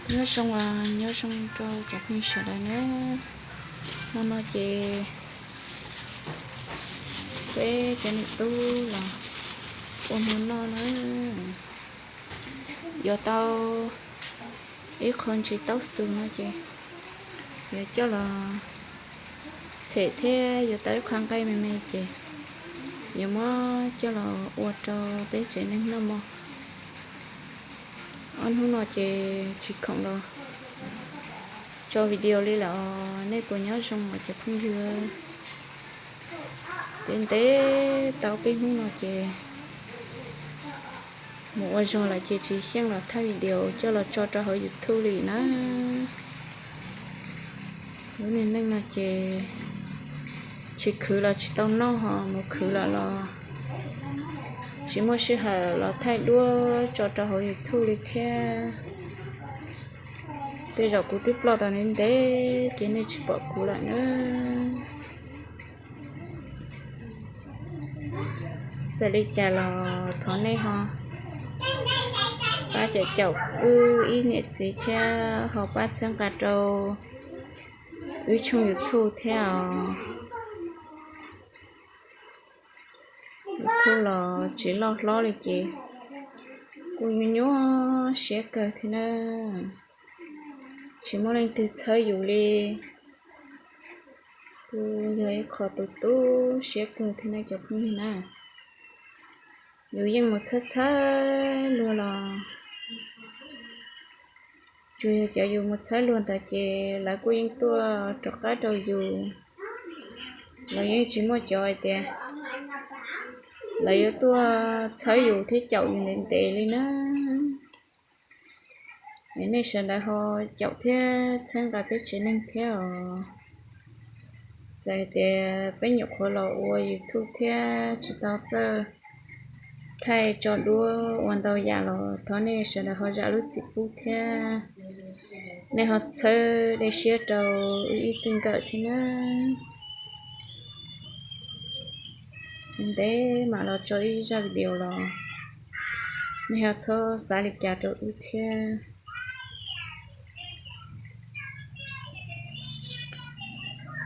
Nyob zoo, nyob zoo rau cov phooj ywg sawv daws na. Hmo no ces peb cov niam tub los ua hmo noj na. Yuav tau ib qho ntsis taub xu no ces yuav coj los txhem thiab yuav tau ib qho nqaij me me ces yuav muab coj los ua rau peb tsev neeg noj mov. Ob hnub no ces tsis khoom los tso video li lawm os. Nej puas nyob zoo os cov phooj ywg? Ntev ntev tau peb hnub no ces mus ua zog lawm ces tsis xyeej los thaij video coj los tso rau hauv YouTube li na. Lub niag neej no ces tsis khwv los tsis tau noj, ho mus khwv lawm los tsis muaj sij hawm los thaij duab tso rau hauv YouTube li thiab. Tej zaum kuv twb ploj tau ntev ntev ces nej tsis pom kuv lawm na. Txawm li cas los thov nej ho pab caum caum wb ib niam txiv thiab ho pab txhawb nqa rau wb tshooj YouTube thiab os. YouTube los tsis loj hlob li ces kuj nyuaj nyuaj siab kawg thiab na. Tsis muaj leej twg txhawb yus li, kuj yog ib qho tu tu siab kawg thiab na cov phooj ywg na. Yus yeej mus txhawb txhawb luag los tsuas yog cov yus mus txhawb luag ntawd ces lawv kuj yeej tuaj rov qab rau yus. Los yeej tsis muaj cov hais tias lawv yuav tuaj txhawb yus thiab caum yus ntev ntev li na. Es nej sawv daws ho caum thiab txhawb nqa peb tsev neeg thiab os. Txawm hais tias peb nyuam qhuav los ua YouTube thiab tsis tau txawj thaij tso duab ua ntau yam los thov nej sawv daws ho zam lub txim pub thiab. Nej ho txhawb dej siab rau wb ib txwm nkawm thiab na. Ntev mam los tso ib zaj video los nej ho txhob xav li cas rau wb thiab.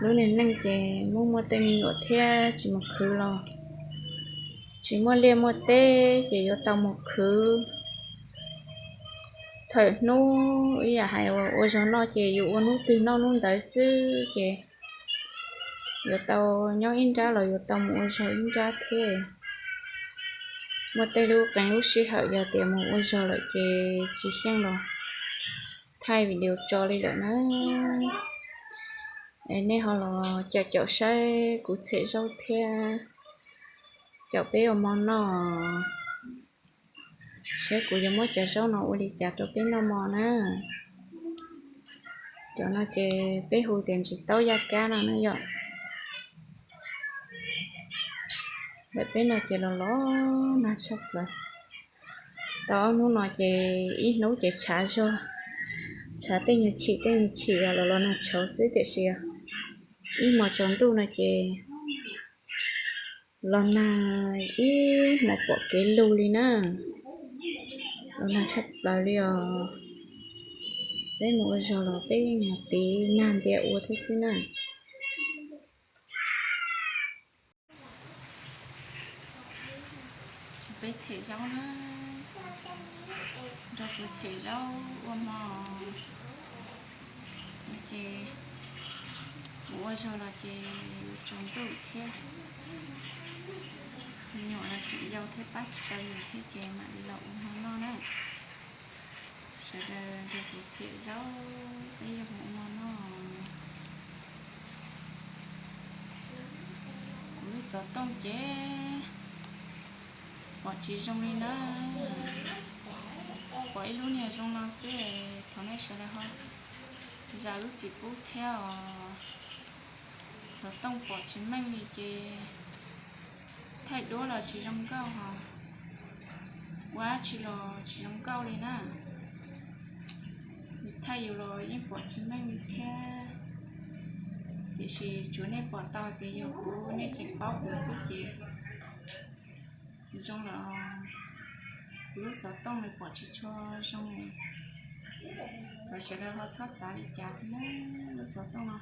Lub niag neej ces muaj muaj tej me nyuam thiab tsis mus khwv los tsis muaj liaj muaj teb ces yuav tau mus khwv. Thaum hnub ib yam hais ua zog noj ces yus ua hnub twg noj hnub ntawd xwb ces yuav tau nyob ib nrab los yuav tau mus ua zog ib nrab thiab. Muaj tej lub qee lub sij hawm yog tias mus ua zog lawm ces tsis xyeej los thaij video tso li lawm na. Es nej ho los caum caum saib kuv txhem zaub thiab caum peb ua hmo noj saib kuv yuav muab cov zaub no ua li cas rau peb noj hmo na. Cov no ces peb hu tias ntsis taub yaj kab no na yom. Ntawm peb no ces los los nag tshaj plaws. Tau ob hnub no ces ib hnub ces tshav zog, tshav tej nyuag chim tej nyuag chim los los nag tshauv xwb tiam sis ib hmos tsaus ntuj no ces los nag ib hmos pom kev lug li na. Los nag tshaj plaws li os. Peb mus ua zog los peb mus tiv nag ntias ua thiab xwb na. Peb txhem zaub na, nrog kuv txhem zaub ua hmo no ces kuv ua zog los ces yuav tsaus ntuj thiab. Me nyuam los tseem yau thiab pab tsis tau yus thiab ces mam li los ua hmo noj na. Sawv daws nrog kuv txhem zaub peb yuav mus ua hmo noj. Kuv lub xov tooj ces pom tsis zoo li na. Pom ib lub niag zoo no xwb, thov nej sawv daws ho zam lub txim pub thiab os. Xov tooj pom tsis meej li ces thaij duab los tsis zoo nkauj hos ua dab tsi los tsis zoo nkauj li na. Thaij yus los yeej pom tsis meej li thiab, tiam sis tsuav nej pom tau tias yog kuv, nej tseem paub kuv xwb ces zoo los kuv lub xov tooj nws pom tsis tshua zoo li. Thov Sawv daws ho txhob xav li cas thiab na, lub xov tooj no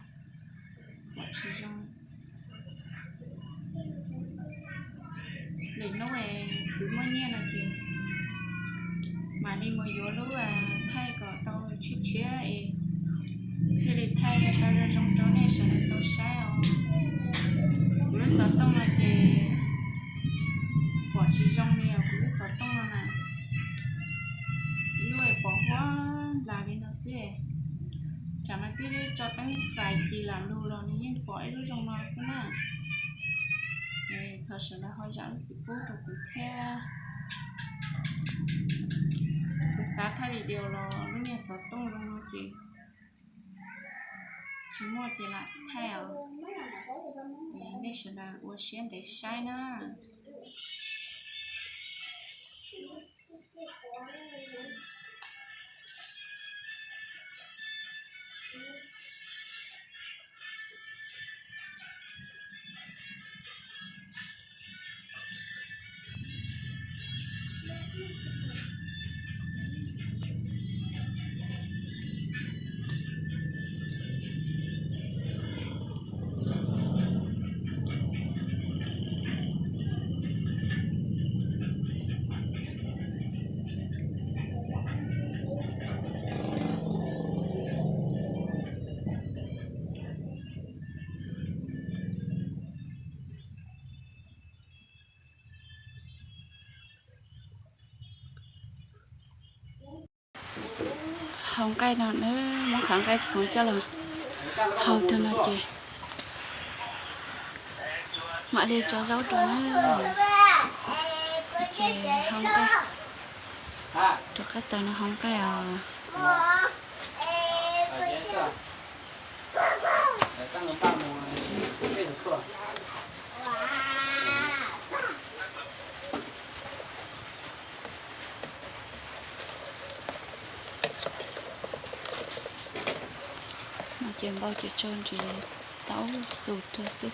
pom tsis zoo. Lwm hnub khwv muaj nyiaj no ces mam li mus yuav lub thaij kom tau tshiab tshiab es thiaj li thaij tau zoo zoo rau nej sawv daws tau saib os. Kuv lub xov tooj no ces pom tsis zoo li os, kuv lub xov tooj no na, ib lub pom huab nplas li no xwb. Tsam no twb tso teeb fais ci lam lug los nws yeej pom ib lub zoo no xwb na. Thov sawv daws ho zam lub txim pub rau kuv thiab. Kuv xav thaij video los lub niag xov tooj zoo no ces tsis muaj ces lam thaij os. Nej sawv daws ua siab ntev saib na. Hau nqaij no na, muab qhov nqaij txhoov coj los hau rau no ces mam li tso zaub rau na. Ces hau nqaij, rov qab taws no hau nqaij os. No ces npau ces tso ntsis taub xu rau xwb.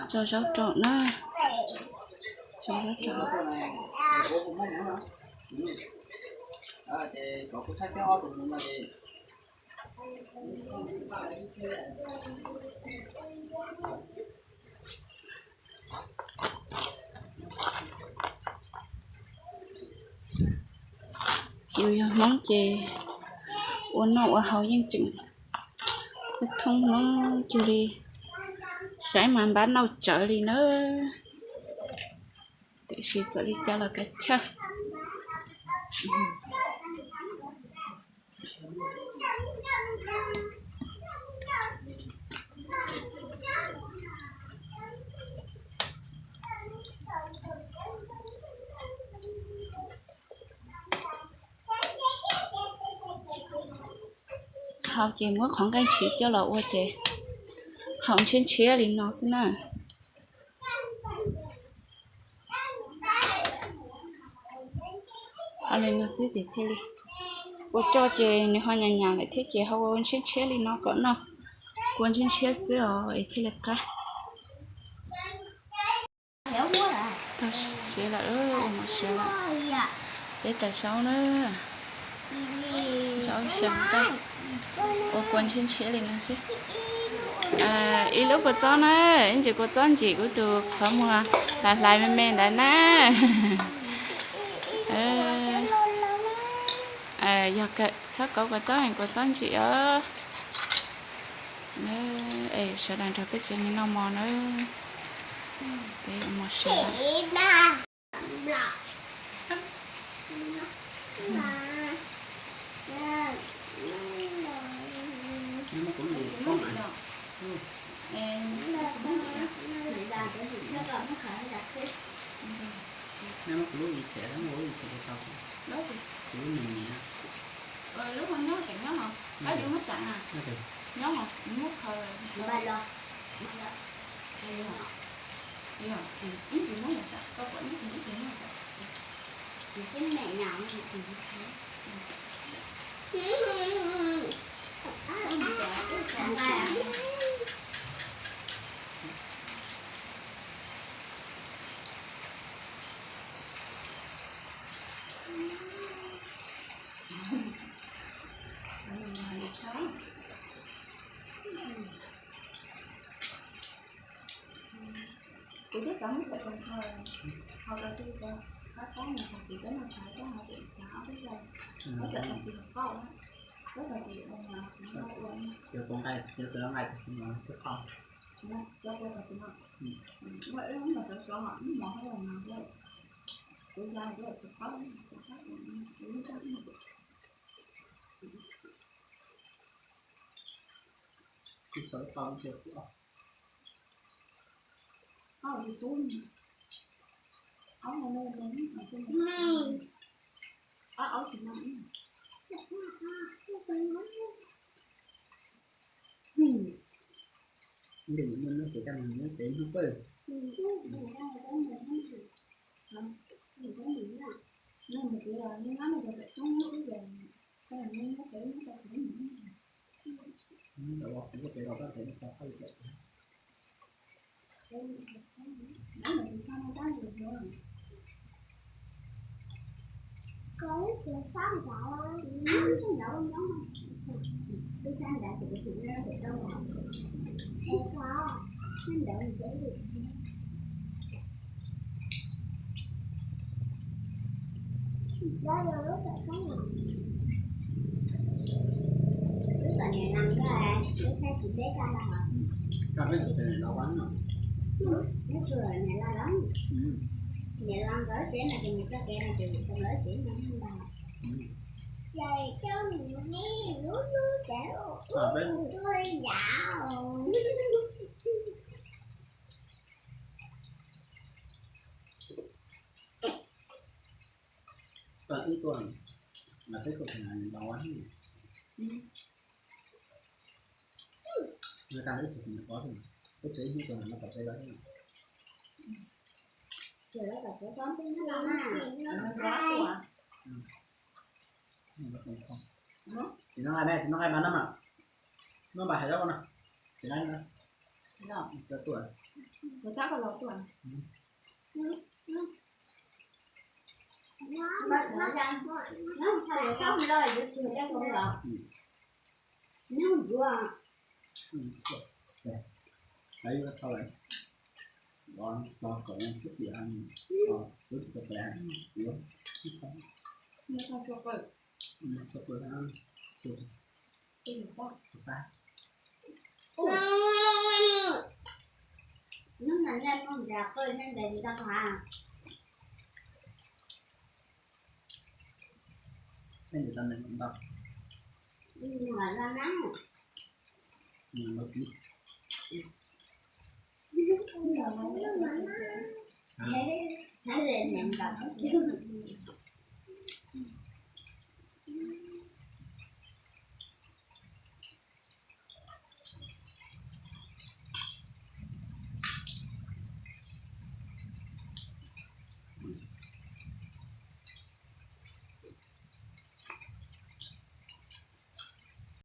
Tso zaub rau na, tso zaub rau. Yus yog Hmoob ces ua noj ua haus yeej tseem thoob Hmoob cuag li, saib mas npab noj tsawv li nawb. Tiam sis txawm li cas los kav chawj. Hau ces muab qhov nqaij ntshiv coj los ua ces haus ntshiab ntshiab li no xwb na. Li no xwb ces thiaj li ua roj ces nws ho nyam nyam lawm thiab ces ho ua ntshiab ntshiab li no kom noj, kua ntshiab ntshiab xwb os es thiaj li qab. Tau siav lawm, ua mov siav lawm. Peb tawm saub na, saub xyaw nqaij, ua kua ntshiab ntshiab li no xwb. Ib lub kua txob na, ib ntsis kua txob ntsim kuv tus qhov muag hlais hlais me me ntawd na. Yog kawg txhob kov kua txob, kua txob ntsim os. Es sawv daws nrog peb txiv nws noj mov na. Peb ua mov siav. Kuv twb xav muab txawm Cần Thơ, hos rau twb rau qab qab no hos kuv twb no tshav rau hos tias xav ob peb zaug, koj txawm tag kis hauv qauj, koj tag kis ua no kuv no ua no. Cov kuv nqaij, cov kuv nqaij tag kis no twb qauj. Cov kuv tag kis no, ua ib lub no sov sov, ib mos hauv los mas kuv ya kuv tsis qauj, kuv qauj kuv lub raj. Ib tug tau ib tug. Ob tug tub, ob tug no, ob, ob tug no. Nws muaj nub ces, nub ces nub pawg. Wb kom niam laus nkawd, wb saib tsis deb kaj ntag hos. Koj peb tus niam laus ua no. Neb tsuas niam laus lawm. Niam laus nkawd tsev no ces mus txoj kev no ces mus txog lawv tsev no ntag. Ces coj mus neb lub lub tsev tuaj yam. Koj ib tuaj, mas peb tuaj tsev niam laus ua. Nws tau ib tug niam laus, ib tug ib hnub tau niam laus tom tsev lawm. Tsis noj nqaij, tsis noj nqaij mas no mas, noj npam hais zaub no, tsis noj nqaij. Tuaj, tuaj. Hnub no nej muaj nra qwj nej ntes tsis tau hos? Nej ntes tau nws ntau. Nws los nab. Nws los nab. Nws ntau.